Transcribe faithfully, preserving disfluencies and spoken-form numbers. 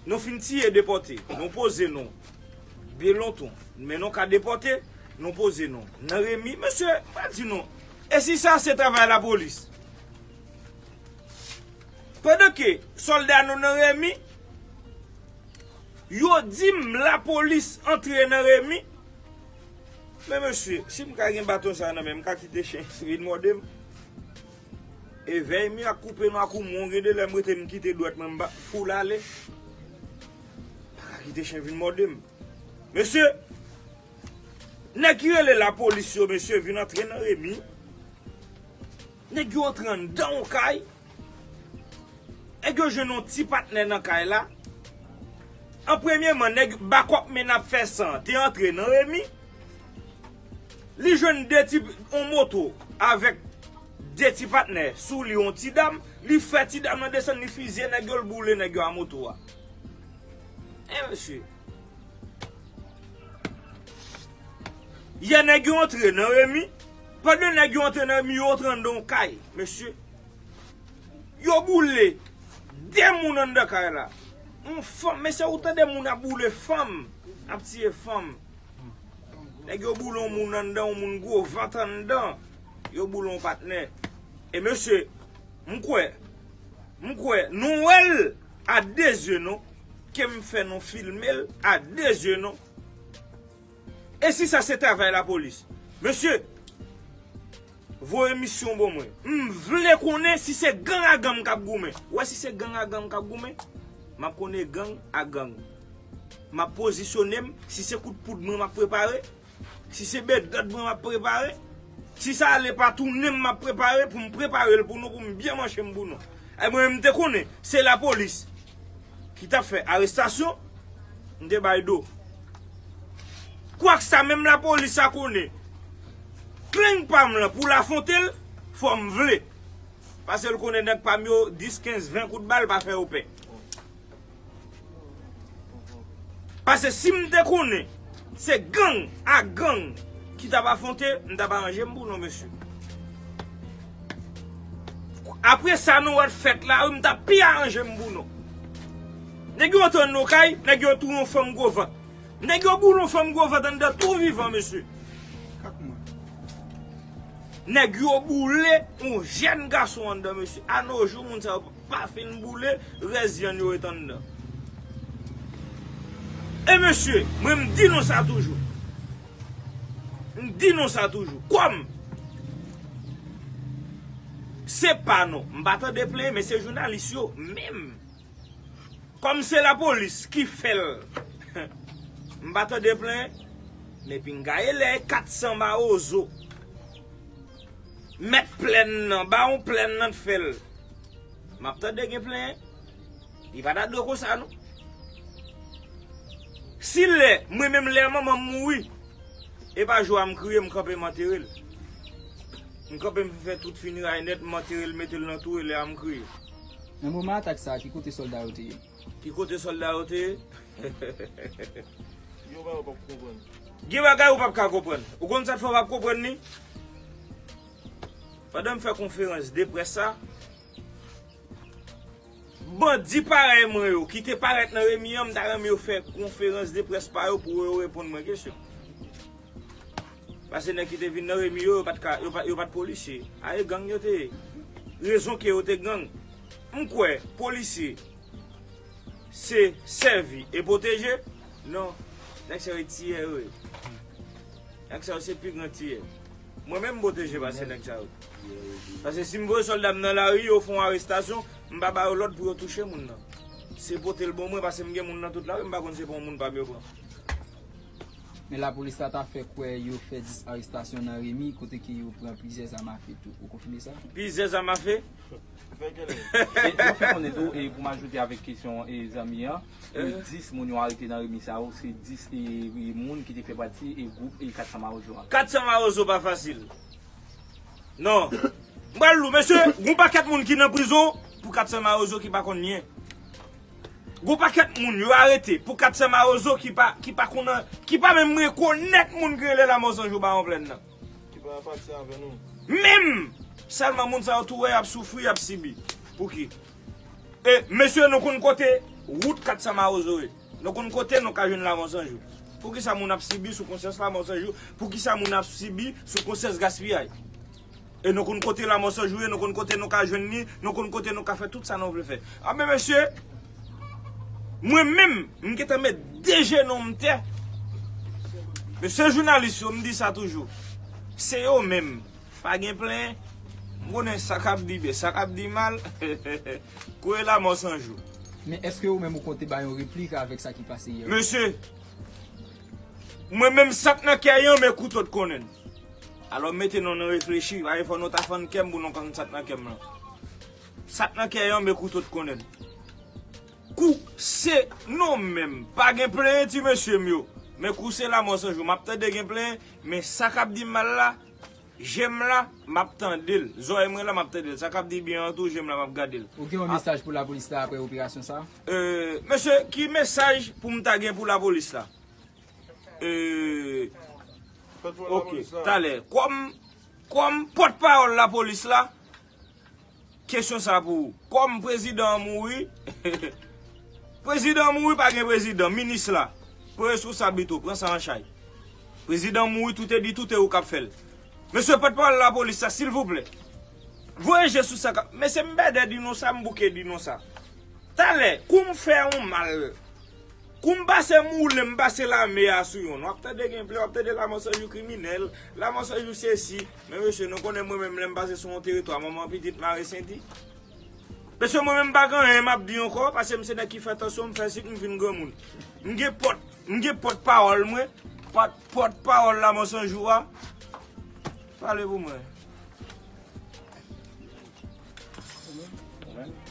Nou fin tiye depòte, nou poze nou byen lontan, men nou ka depòte, nou poze nou nan Remi. Mesye, m pa di nou, e si sa se travay lapolis? Pandan ke sòlda nou nan Remi, yo di m lapolis antre nan Remi. Men mesye, si m ka gen baton sa nan men m, m ka kite chen vin mòde m. E vèy mi ak koupe nou ak ou, mwen gen de lè m rete m kite dwèt mwen m ba foul ale. Pa ka kite chen vin mòde m. Mesye, nèg ki rele lapolis yo, mesye, vin antre nan Remi. Nèg yo antre anndan yon kay. Nèg yo jwenn yon ti patnè nan kay la. An premyeman, nèg bakòp men ap fè san te antre nan Remi. Li jwenn de ti, yon moto avèk de ti patnè sou li, yon ti dam. Li fè ti dam nan desann, li fizye nèg yo, l boule nèg yo a moto a. E mesye. Yè nèg yo antre nan Remi. Pandan nèg yo antre nan Remi, yo antre anndan yon kay, mesye. Yo boule de moun anndan kay la. Yon fanm, mesye, ou tande moun ap boule fanm, ap tiye fanm. Nèg yo boule yon moun anndan, yon moun gwo vant anndan. Yo boule yon patnè. E mesye, m kwè, m kwè, nou wè l a de zye nou, ke m fè nou filme l a de zye nou. E si sa se travay lapolis? Mesye, voye misyon ban mwen. M vle konnen si se gang a gang k ap goumen. Ou wè, si se gang a gang k ap goumen, m ap konnen gang a gang. M ap pozisyone m, si se kout poud mwen m ap prepare, si se bedòd mwen m ap prepare, si sa ale pa tounen m m ap prepare pou m prepare l pou nou, pou m byen manche m pou nou. E mwen menm m te konnen se lapolis ki t ap fè arestasyon, m te bay do. Kwak sa menm lapolis sa konnen, klenk pa m lan pou l afwonte l, fò m vle. Paske l konnen nèg pa m yo, dis, kenz, ven kout bal pa fè yo pè. Paske si m te konnen se gang a gang ki t ap afwonte, m t ap aranje m pou nou, mesye. Apre sa nou wè t fèt la, wi, m t ap pi aranje m pou nou. Nèg yo antre nan kay, nèg yo touye yon fanm gwo vant. Nèg yo boule yon fanm gwo vant anndan tou vivan, mesye. Nèg yo boule yon jèn gason anndan, mesye. A no jou, moun sa yo pa fin boule, rès vyann yo ret anndan. E mesye, mwen m di nou sa toujou. M di nou sa toujou. Kòm se pa nou, m pa tande plenyen, men se jounalis yo menm. Kòm se lapolis ki fè l, m pa tande plenyen, men pinga e lè e kat san mawozo. Mèt plèn nan, bawon plèn nan t fè l. M ap tande gen plenyen. Li pa ta dwe konsa, non. Si lè, mwen menm lè manman m mouri, e pa jou a m kriye, m kanpe m antere l. M kanpe m fè tout fineray nèt, m antere l, mete l nan tou, e lè a m kriye. Nan moman atak sa a, ki kote sòlda yo te ye? Ki kote sòlda yo te ye? Yo pa, yo p ap konprann. Gen bagay ou p ap ka konprann. Ou konn sa k fè w p ap konprann li? Pandan m fè konferans de près sa, bandi parèy mwen yo ki te parèt nan Remi an, m ta renmen yo fè konferans de près pa yo pou yo reponn mwen kesyon. Paske nèg ki te vin nan Remi yo, yo pa t ka, yo pa, yo pa t polisye. A e gang yo te ye. Rezon ke yo te gang. M kwè polisye se sèvi e pwoteje? Non. Nèg sa yo tiyè yo ye. Nèg sa yo se pi gran tiyè. Mwen menm m pwoteje pase nèg sa yo. Paske si m voye sòlda m nan lari, yo fè yon arestasyon, m pa ba yo lòd pou yo touche moun nan. Se pote l ban mwen, paske m gen moun nan tout lari, m pa konn se pa yon moun pa m yo pran. Men lapolis la ta fè kwè yo fè dis arestasyon nan Remi, kote ke yo pran plizyè zam afe tou. Ou konfime sa? Plizyè zam afe? E, mwen fè konnen tou, e pou m ajoute avèk kesyon, e, zanmi an, e, dis moun yo arete nan Remi sa yo, se dis, e, e, moun ki te fè pati, e, gwoup, e, kat san Mawozo a. Kat san Mawozo pa fasil. Non. M pral lou, mesye, gon pakèt moun ki nan prizon pou kat san Mawozo ki pa konn nyen. Gon pakèt moun yo arete pou kat san Mawozo ki pa, ki pa konn, ki pa menm rekonèt moun ki rele Lanmò San Jou Bawon Plèn nan. Ki pa apatyen avè nou. Menm! Sèlman moun sa yo tou wè y ap soufri, y ap sibi. Pouki? E, mesye, nou konn kote Wout Kat San Mawozo ye. Nou konn kote nou ka jwenn Lanmò San Jou. Poukisa moun ap sibi sou konsyans Lanmò San Jou? Poukisa moun ap sibi sou konsyans gaspiyay? E nou konn kote Lanmò San Jou ye, nou konn kote nou ka jwenn li, nou konn kote nou ka fè tout sa nou vle fè. Anben, mesye, mwen menm, m gentan met de jenon m tè. Mesye jounalis yo, m di sa toujou. Se yo menm. Pa gen plenyen. M konnen sa k ap di byen, sa k ap di mal. Kouri Lanmò San Jou. Men èske ou menm ou konte bay yon replik avèk sa ki pase yè? Mesye, mwen menm sa k nan kè yon men kouto t konnen l. Alò mete nou nan reflechi, pa gen fò nou ta fann kè m pou nou konn sa k nan kè m lan. Sa k nan kè yon men kouto t konnen l. Kou se nou menm, pa gen plenyen ti mesye m yo. Men kou se Lanmò San Jou, m ap tande gen plenyen, men sa k ap di mal la, je m la, m ap tande l. Zòrèy mwen la, m ap tande l. Sa k ap di byen an tou, je m la, m ap gade l. Ou gen yon mesaj pou lapolis la apre operasyon sa? Euh, mesye, ki mesaj pou m ta gen pou lapolis la? Euh, ok, talè. Kòm, kòm pòtpawòl lapolis la, kesyon sa pou ou. Kòm prezidan an mouri, prezidan an mouri, pa gen prezidan, minis la, pran responsabilite w, pran sa an chay. Prezidan mouri, tout e di, tout e ou k ap fè l. Mesye pòtpawòl lapolis la, silvouplè, voye je sou sa k ap, mesye m bèdè di nou sa, m bouke di nou sa. Talè, kou m fè yon mal, kou m pase moule, m pase lame a sou yon, w ap tande gen plenyen, w ap tande Lanmò San Jou kriminèl, Lanmò San Jou sesi. Men mesye, nou konnen mwen menm lè m pase sou yon teritwa, manman pitit mare senti. Mesye, mwen menm m pa gen anyen m ap di ankò, paske m se nèg ki fè tansyon, m fè sik, m vin granmoun. M gen pòt, m gen pòtpawòl mwen, pòt, pòtpawòl Lanmò San Jou a. Pale pou mwen.